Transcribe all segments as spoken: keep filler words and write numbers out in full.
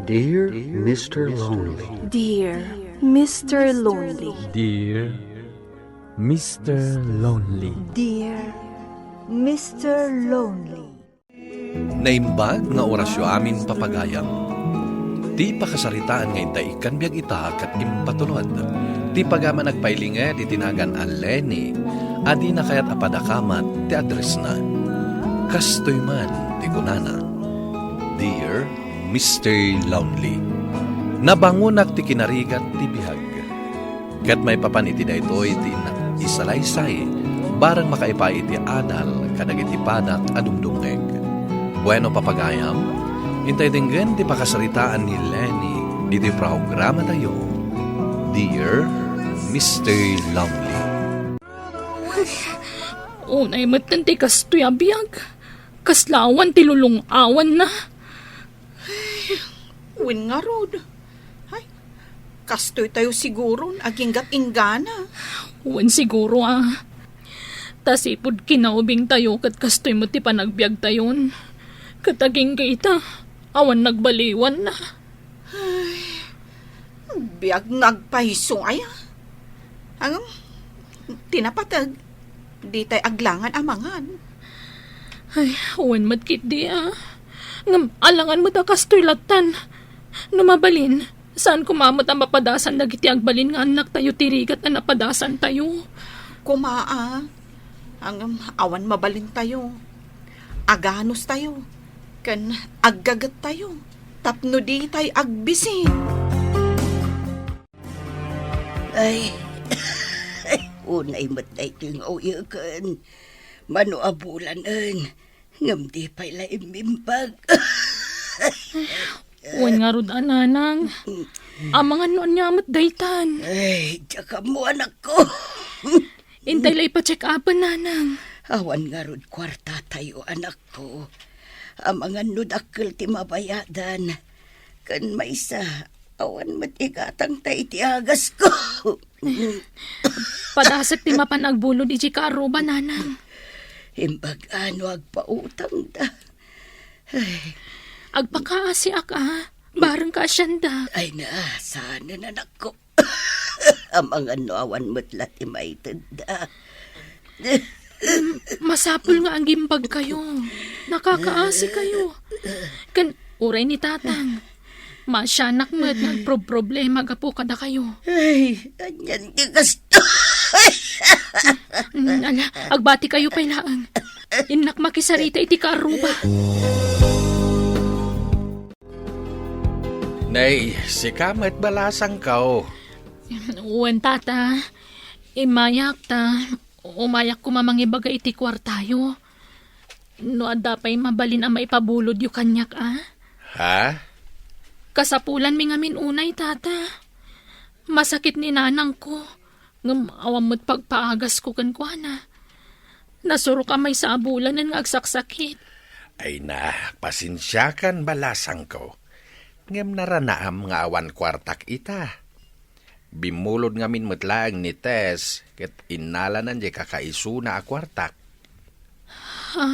Dear Mister Lonely. Dear Mister Lonely. Dear Mister Lonely. Dear Mister Lonely. Naimbag nga orasyo amin, papagayam. Ti pakasaritaan nga inta ikkan biag ita ket impatulod. Ti pagama nagpailinged iti nagan a Lenny, a dina kayat a padakamat ti addressna. Kastoy man ti kunana, Dear Mister Lonely, nabangonak ti kinarigat ti biag. Ket maipapan iti daytoy ti innak isalaysay, bareng makaipaay iti adal kadagiti padak a dumdumngeg. Bueno, papagayam, intay denggen ti pakasaritaan ni Lenny iti programatayo, Dear Mister Lonely. Unay metten ti kastoy a biag. Kasla awan ti lulung-awanna. Wen ngarud. Ay, kastoy tayo siguron aginggat inggana. Wen siguro, a. Ta sipud kinaubing tayo ket kastoy met ti panagbiag tayon. Ket agingga ita, awan nagbaliwanna. Ay, biag nga agpayso aya. Ngem, ti napateg, ditay aglangan a mangan. Ay, wen met ketdi, a. Ngem, alangan met a kastoy lattan. No mabalin, saan koma met a mapadasan dagiti agbalin nga annaktayo ti rigat a napadasantayo. Koma, a. Ngem, awan mabalintayo. Aganustayo. Ken aggagettayo. Tapno ditay agbisi. Ay, unay met daytoy nga uyeken. Mano a bulanen, ngem di pay la immimbag. Wen ngarud a, nanang. Amangan no ania met daytan. Ay, diak ammo, anakko. Intay la ipa-check-upen, nanang. Awan ngarud kuartatayo, anakko. Amangan no dakkel ti mabayadan. Ken maysa, awan met igatangta iti agasko. Padasek ti mapan agbulod iti kaarruba, nanang. Imbag a no agpautangda. Ay. Agpakaasiak, a. Bareng kaasiandak. Ay na, saan, anakko. Amangan no awan met la ti maitedda. Masapul nga agimbagkayo. Nakakaasikayo. Ken uray ni tatang, maasianak met nga agproproblema gapu kadakayo. Ay, anian ti kastoy. Mm, ala, agbatikayo pay laeng. Innak makisarita iti kaarruba. Nay, sika met, balasangko. Wen, tata. Immayak ta umayak koma mangibaga iti kuartayo. No adda pay mabalin a maipabulodyo kaniak, a? Ha? Kasapulanmi ngamin unay, tata. Masakit ni nanangko. Ngem awan met pagpaagasko kenkuana. Nasurok a maysa a bulanen nga agsaksakit. Ay na, pasensiakan, balasangko. Ngem naranaam nga awan kuartak ita. Bimmulod ngamin met laeng ni Tess ket innalanan diay kakaisuna a kuartak. Ha?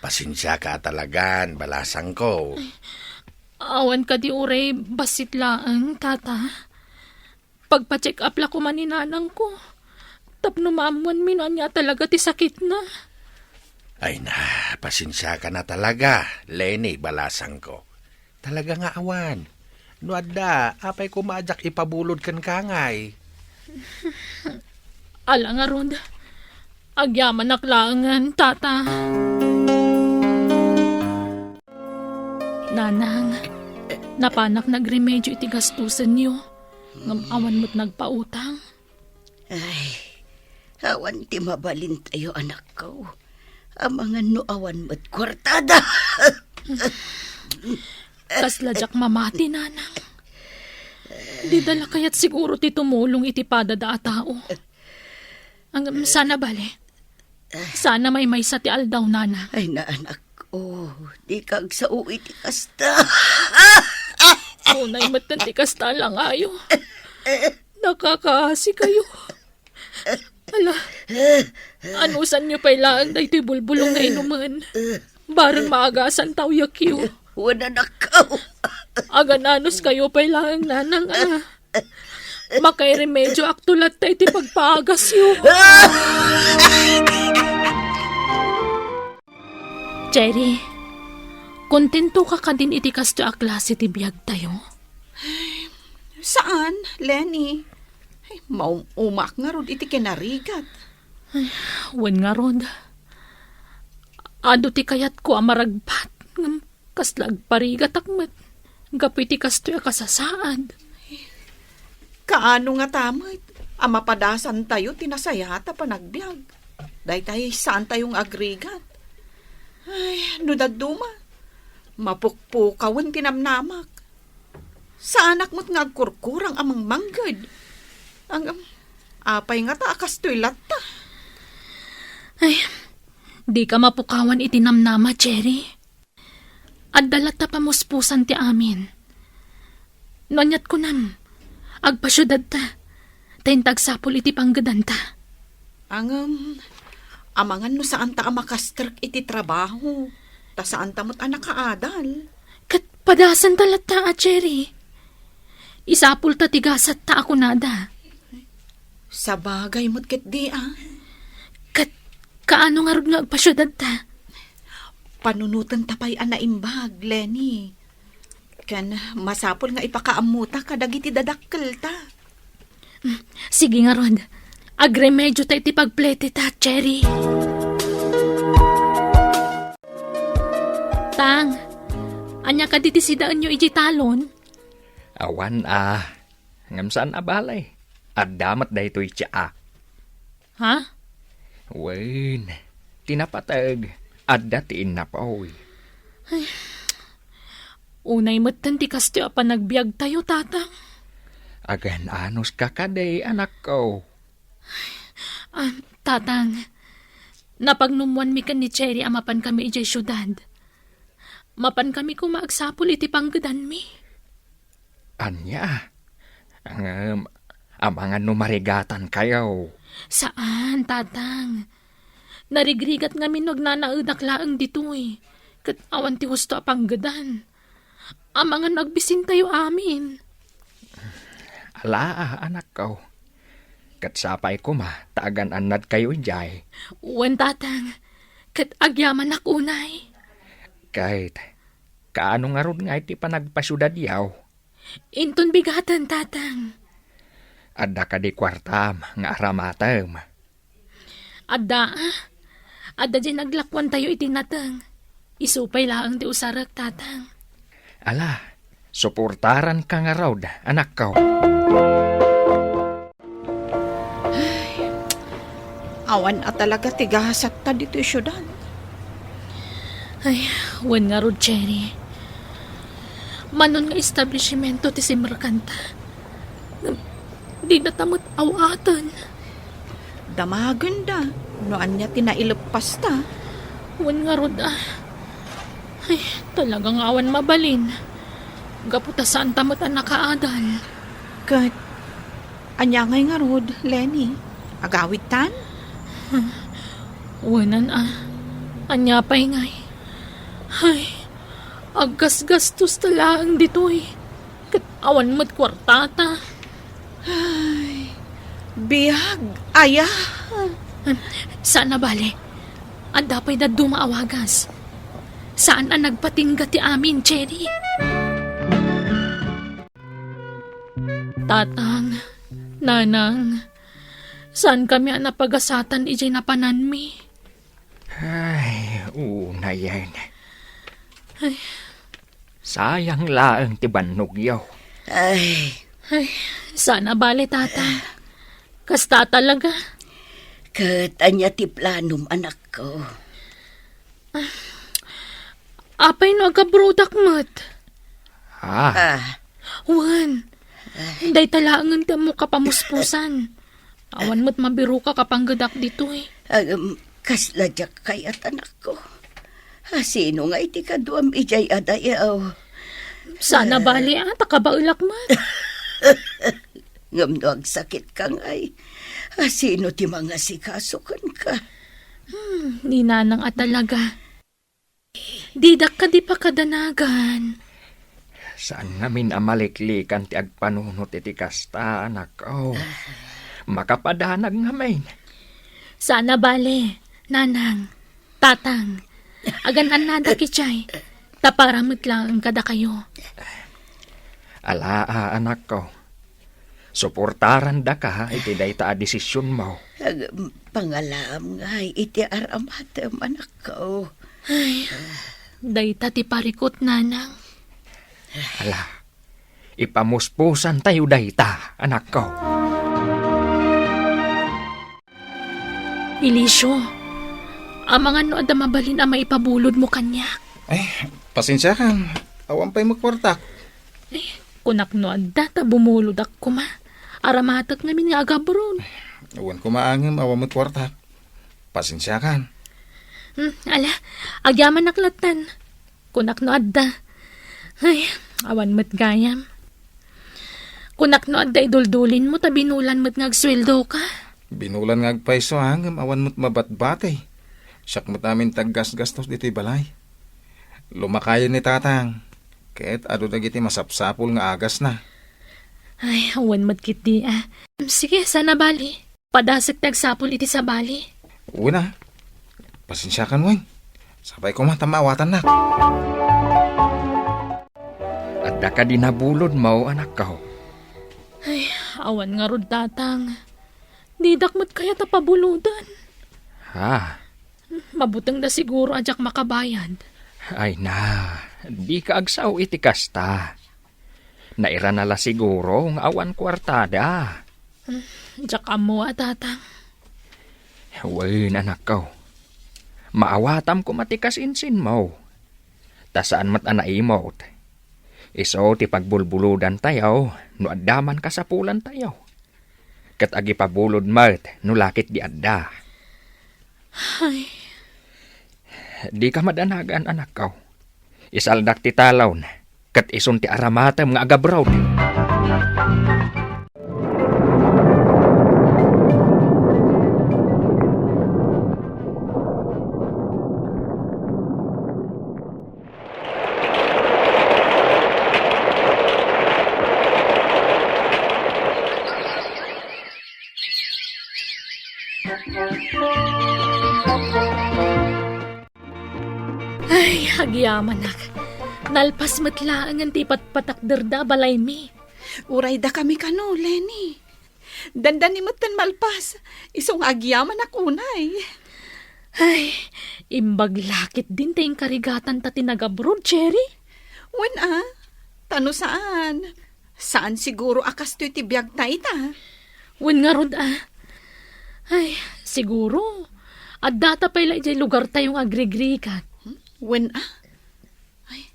Pasensiaka a talagan, balasangko. Awan kadi uray bassit laeng, tata? Pagpa-check up la koma ni nanangko. Tapno maammoanmi no ania talaga ti sakitna. Ay na, pasensiaka na talaga, Lenny, balasangko. Talaga nga awan. No adda, apay koma a diak ipabulod kenka ngay? Ala ngarud, agyamanak laengen, tata. Nanang, napanak nagremedyo iti gastusenyo. Ngem awan met nagpautang. Ay, awan ti mabalintayo, anakko. Amangan no awan met kuartada. Kasla diak mamati, nanang. Dida la kayat siguro ti tumulong iti padada a tao. Ngem sana bale. Sana maymaysa ti aldaw, nanang. Ay, naanak ko, dika agsao iti kasta. Unay metten ti kasta a langayo. Nakakaasikayo. Ala, anusanyo pay laeng daytoy bulbulong nga inumen. Bareng maagasan tawyekyo. Wen, anakko. Agan-anuskayo pay laeng, nanang, a. Makairemedioakto latta iti pagpaagasyo. Cherry, kontentoka kadin iti kastoy a klase ti biagtayo? Saan, Lenny. Ay, maum-umaak ngarud iti kinarigat. Ay, wen ngarud. Adu ti kayatko a maragbat, ngem kasla agparigatak met gapu iti kastoy a kasasaad. Kaano ngata met a mapadasantayo ti nasayaat a panagbiag? Daytay saantayo nga agrigat. Ay, no dadduma, mapukpukawen ti namnamak. Saanak met nga agkurkurang a mangmangged. Ang, apay ngata a kastoy latta? Ay, dika mapukawan iti namnama, Cherry. Adda latta pamuspusan ti amin. No aniat kunam, agpasiudadta, ta inta agsapul iti panggedanta. Ngem, amangan no saanta a makastrek iti trabaho, ta saanta met a nakaadal. Ket padasanta latta a Cherry. Isapulta ti gasatta a kunada. Sabagay met ketdi, a. Ket kaano ngarud nga agpasiudadta? Panunotenta pay a naimbag, Lenny. Ken masapul nga ipakaammota kadagiti dadakkelta. Sige ngarud, agremediota iti pagpleteta, Cherry. Tang, ania kadi ti sidaenyo idiay talon? Awan a, ngem saan a bale. Adda met daytoy tsaak. Ha? Wen, ti napateg, adda ti innapoy. Ay, unay metten ti kastoy a panagbiagtayo, Tatang. Agan-anuska kadi, anakko? Ah, Tatang, napagnummuanmi ken ni Cherry a mapankami idiay siudad. Mapankami koma agsapul iti panggedanmi. Ania? Ngem, amangan no marigatankayo. Saan, Tatang. Narigrigat ngamin no agnanaedak laeng ditoy, ket awan ti husto a panggedan. Amangan no agbisintayo amin. Ala, anakko. Ket sapay koma ta agan-annadkayo idiay. Wen, Tatang. Ket agyamanak unay. Ket kaano ngarud nga iti panagpasiudadyo? Inton bigaten, Tatang. Adda kadi kuartam nga aramatem? Adda, a. Adda diay naglakuantayo iti nateng. Isu pay laeng ti usarek, Tatang. Ala, suportaranka ngarud, anakko. Awan a talaga ti gasatta ditoy siudad. Ay, wen ngarud, Cherry. Manon nga establishmento ti simrekanta. Ngem, dinata met aw-aten. Damagenda no ania ti naileppasta. Wen ngarud, a. Ay, talaga nga awan mabalin. Gapu ta saanta met a nakaadal. Ket ania ngay ngarud, Lenny? Agawidtan? Wenan a. Ania pay ngay? Ay, aggasgastosta laeng ditoy. Ket awan met kuartata. Ay, biag aya. Saan a bale. Adda pay dadduma a wagas. Saan a nagpatingga ti amin, Cherry. Tatang, Nanang, saankami a napagasatan idiay napananmi. Ay, unayen. Ay. Sayang laeng ti bannogyo. Ay. Ay, saan a bale, Tata. Kasta talaga. Ket ania ti planom, anakko? Apay no agabrodak met? Ah. Ah. Wen, dayta laengen ti ammok a pamuspusan. Awan met mabiroka a panggedak ditoy. Agam, kasla diak kayat, anakko. A, sino nga iti kaduam idiay a dayaw? Saan a bale, a, ta kabaelak met. Ngem no agsakitka ngay, a, sino ti mangasikaso kenka? Hmm, ni Nanang a talaga. Didak kadi pakadanagan. Saan ngamin a maliklikan ti agpanunot iti kasta, anak. Oh, makapadanag ngamin. Saan a bale, nanang, tatang. Agan-annadak idiay. Ta para met laeng kadakayo. Alaa, anakko. Suportarandaka iti dayta a desisionmo. Ag-, pangalaam ngay iti aramatem, anakko. Ay, dayta ti parikut, nanang. Ala, ipamuspusantayo dayta, anakko. Elisio, amangan no adda mabalin a maipabulodmo kaniak. Ay, pasensiakan. Awan pay met kuartak. Ay, kunak no adda ta bumulodak koma. Aramatek ngamin nga agabroad. Awan koma ngem awan met kuartak. Pasensiakan. Hmm, ala, agyamanak lattan. Kunak no adda. Ay, awan met gayam. Kunak no adda iduldulinmo ta binulan met nga agsueldoka. Binulan nga agpayso, ngem awan met mabatbati. Siak met amin ti aggasgastos ditoy balay. Lumakayen ni tatang, ket adu dagiti masapsapul nga agasna. Ay, awan met ketdi a. Sige, saan a bale. Padasek ti agsapul iti sabali. Wen a. Pasensiakan wen. Sapay koma ta maawatannak. Adda kadi nabulodmo, anakko? Ay, awan ngarud, tatang. Didak met kayat a pabuloden. Ha? Mabutengda siguro a diak makabayad. Ay na, dika agsao iti kasta. Nairana la siguro nga awan kuartada. Hmm, diak ammo a, tatang. Wen, anakko. Maawatam koma ti kasinsinmo. Ta saan met a naimot. Isu ti pagbulbulodantayo no adda man kasapulantayo. Ket agipabulod met no la ketdi adda. Ay. Dika madanagan, anakko. Isaldak ti talon, ket isun ti aramatem nga agabroad. Ay, agyamanak. Nalpas met laengen ti ipatpatakderda a balaymi. Uray dakami kano, Lenny. Dandani metten malpas, isu nga agyamanak unay. Ay, imbag la ketdin ti inkarigatanta ti nagabroad, Cherry. Wen a, ta no saan, saan siguro a kastoy ti biagta ita. Wen ngarud a. Ay, siguro, addata pay la idiay lugartayo nga agrigrigat. Hmm? Wen a? Ay,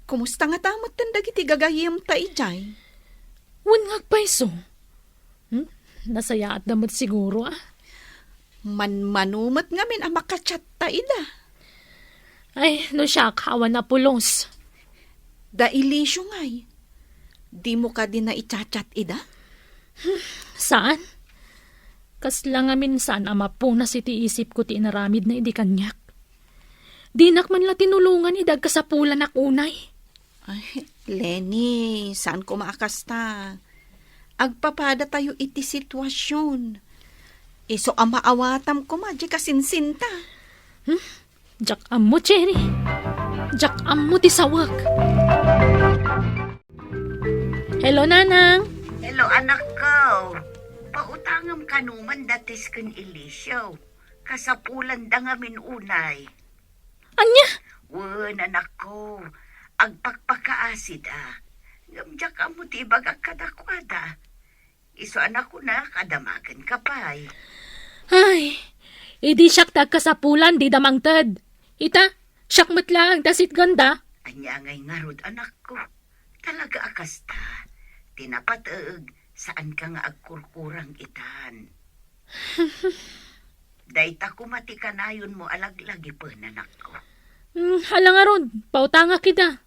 kumusta ngata metten dagiti gagayyemta idiay? Wen nga agpayso. Hmm? Nasayaatda met siguro a. Manmano met ngamin a makachatta ida. Ay, no siak, awan a pulos. Da Elisio ngay, dimo kadi naichat-chat ida? Hmm, saan? Kasla ngamin saan a mapunas iti isipko ti inaramidna idi kaniak. Dinak man la tinulongan idi agkasapulanak unay. Ay, Lenny, saan koma a kasta. Agpapadatayo iti situasion. Isu a maawatam koma diay kasinsinta. Hmm? Diak ammo, Cherry. Diak ammo ti sawek. Hello, Nanang. Hello, anakko. Pautangem kano man da Tess ken Elisio. Kasapulanda ngamin unay. Ania? Wen, anakko. Agpakpakaasida. Ngem diak ammo ti ibagak kadakuada. Isu a nakunak a damagenka pay. Ay, idi siak ti agkasapulan, dida mangted. Ita, siak met laeng ti asitganda. Ania ngay ngarud, anakko? Talaga a kasta, ti napateg, saanka nga agkurkurang itan. Dayta koma ti kanayonmo a laglagipen, anakko. Hmm, ala ngarud, pautangak ida.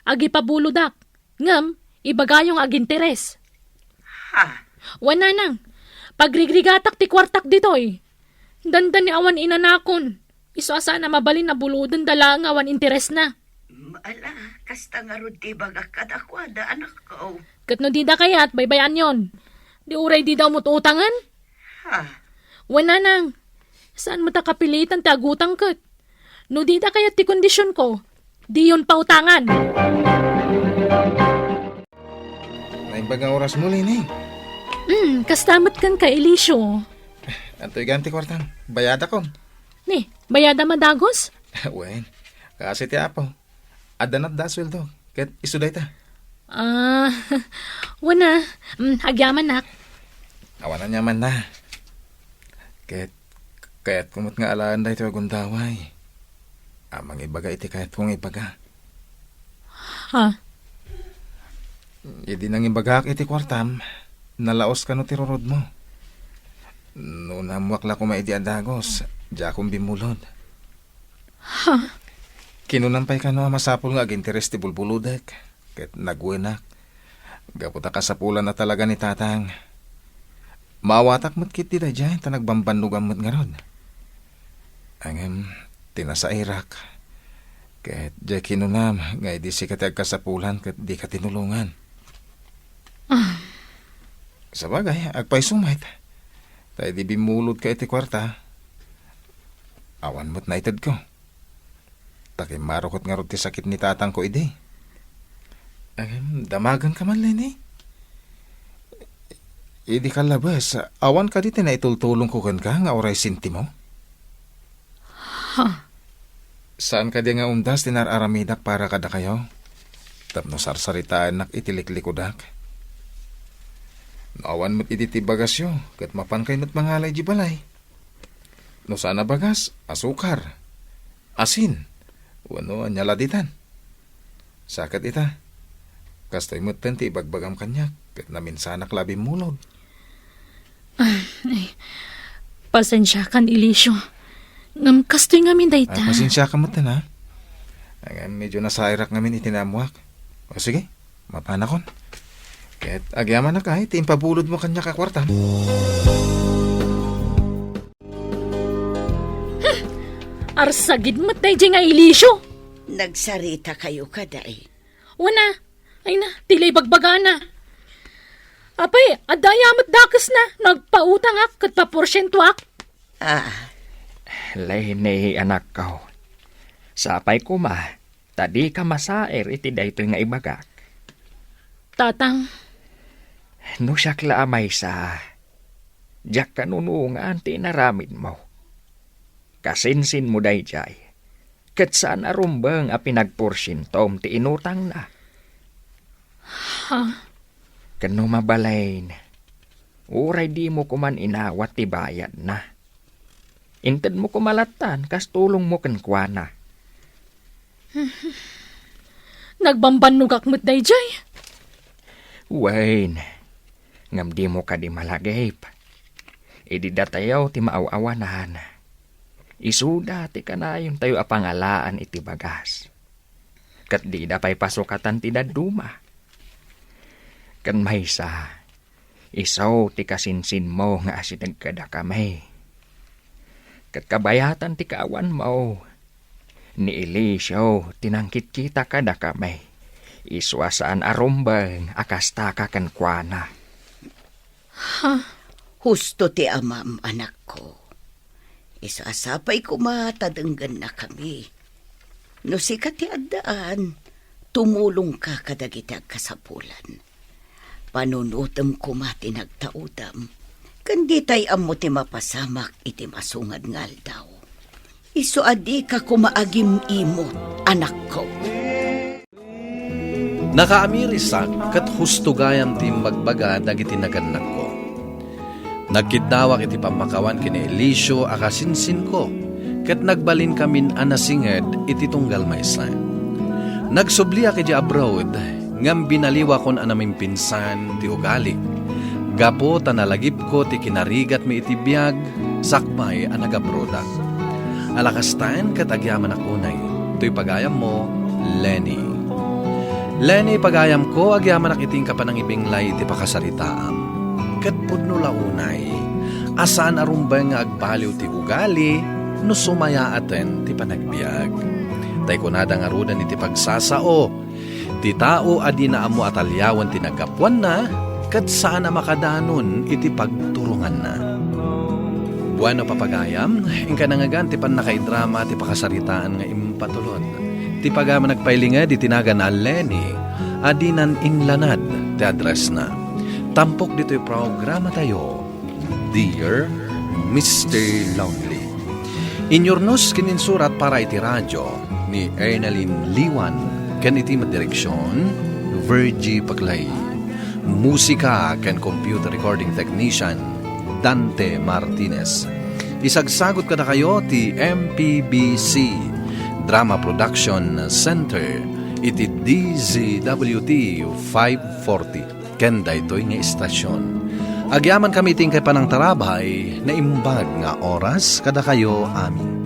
Agipabulodak, ngem ibagayo nga aginteres. Ha? Wen, Nanang, pagrigrigatak ti kuartak ditoy. Dandani awan inanakon. Isu a saan a mabalin a buloden da laeng nga awan interesna. M-, Ala, kasta ngarud ti ibagak kadakuada, anakko. Ket no dida kayat, baybay-anyon. Di uray dida umut-utangen? Ha? Wen, nanang, saan met a kapilitan ti agutang ket. No dida kayat ti kondisionko, diyon pautangan. Naimbag nga orasmo, Leni. Hmm, kasta met kenka, Elisio. Antoy gayam ti kuartam? Bayadakon. Ni, bayadam a dagus? Wen, kaasi ti Apo. Adda natda a sueldo, ket isu dayta. Ah, wen a. Mm, agyamanak. Awan aniamanna. Ket kayatko met nga alaen daytoy a gundaway a mangibaga iti kayatko nga ibaga. Ha? Idi nangibagak iti kuartam, nalaos kano ti rurudmo. No naammoak la koma idi a dagus, diakon bimmulod. Ha? Kinunam pay kano a masapul nga aginteres ti bulbulodek, ket nagwenak. Gapu ta kasapulan a talaga ni Tatang. Maawatak met ketdi daydiay ta nagbambannogam met ngarud. Ngem, ti nasairak, ket diay kinunam nga idi sika ti agkasapulan ket dika tinulongan. Ah. Sabagay, agpayso met. Ta idi bimmulodka iti kuarta, awan met naitedko. Ta kimmarukot ngarud ti sakit ni tatangko idi. Em, damagenka man, Leni? Idi kallabes, awan kadi ti naitultulongko kenka nga uray sentimo? Ha? Saan kadi nga undas ti nar-aramidak para kadakayo? Tapno sarsaritaennak iti liklikudak. No awan met idi ti bagasyo, ket mapankay met mangala idiay balay. No saan a bagas, asukar, asin, wenno ania la ditan. Sa ket ita, kastoy metten ti ibagbagam kaniak, ket naminsanak la a bimmulod. Ah, ay, pasensiakan, Elisio. Ngem kastoy ngamin dayta. Ah, pasensiakan metten, ha? Ngem medyo nasairak ngamin iti naammoak. O sige, mapanakon. Ket agyamanak ay ti impabulodmo kaniak a kuartam. Hmm, arsagid met daydiay nga Elisio. Nagsaritakayo kadi. Wen a, ay na, ti la ibagbagana. Apay, adda aya met dakesna, nagpautangak ket paporsientoak. Ah. Leni, anakko. Sapay koma, ta dika masair iti daytoy nga ibagak. Tatang. No siak la a maysa, diak kanunongan ti inaramidmo. Kasinsinmo daydiay, ket saan a rumbeng a pinagporsientom ti inutangna. Ha? Ken no mabalin, uray dimo koman inawat ti bayadna. Intedmo koma lattan kas tulongmo kenkuana. Nagbambannogak met daydiay. Wen, ngem dimo kadi malagip. Idi datayo ti maaw-awanan, isuda ti kanayontayo a pangalaan iti bagas. Ket dida pay pasukatan ti dadduma. Ken maysa, isu ti kasinsinmo nga asideg kadakami. Ket kabayatan ti kaawanmo, ni Eliseo ti nangkitkita kadakami. Isu a saan a rumbeng a kastaka kenkuana. Ha? Husto ti amam, anakko. Isu a sapay koma ta denggennakami. No sika ti addaan, tumulongka kadagiti agkasapulan. Panunotem koma ti nagtaudam, ken ditay ammo ti mapasamak iti masungad nga aldaw. Isu a dika koma agim-imot, anakko. Nakaamirisak ket husto gayam ti imbagbaga dagiti nagannakko. Nagkiddawak iti pammakawan ken ni Eliseo a kasinsinko, ket nagbalinkamin a nasinged iti tunggal maysa. Nagsubliak idiay abroad, ngem binaliwakon a namimpinsan ti ugalik, gapu ta nalagipko ti kinarigatmi iti biag sakbay a nagabrodak. Ala kastaen ket agyamanak unay, toy pagayammo, Leni. Leni, pagayamko, agyamanak iti inka panangibinglay iti pakasaritaam. Ket pudno la unay a saan a rumbeng nga agbaliw ti ugali no sumayaaten ti panagbiag. tay kunada ngaruden iti pagsasao, ti tao a dina ammo a taliawen ti naggapuanna, ket saan a makadanon iti pagturonganna. Bueno, papagayam, inka nangngegan ti pannakaidrama ti pakasaritaan nga impatulod. Ti pagayam a nagpailinged iti nagan a Lenny, a dinan inlanad ti addressna. Tampok ditoy programatayo, Dear Mister Lonely. Inyurnos ken insurat para iti radio ni Ernalyn Liwan ken iti direksion, Virgie Paclay. Musika ken computer recording technician, Dante Martinez. Isagsagot kadakayo ti M P B C Drama Production Center iti D Z W T five forty ken daytoy nga istasion. Agyamankami iti inkay panangtarabay, naimbag nga oras kadakayo amin.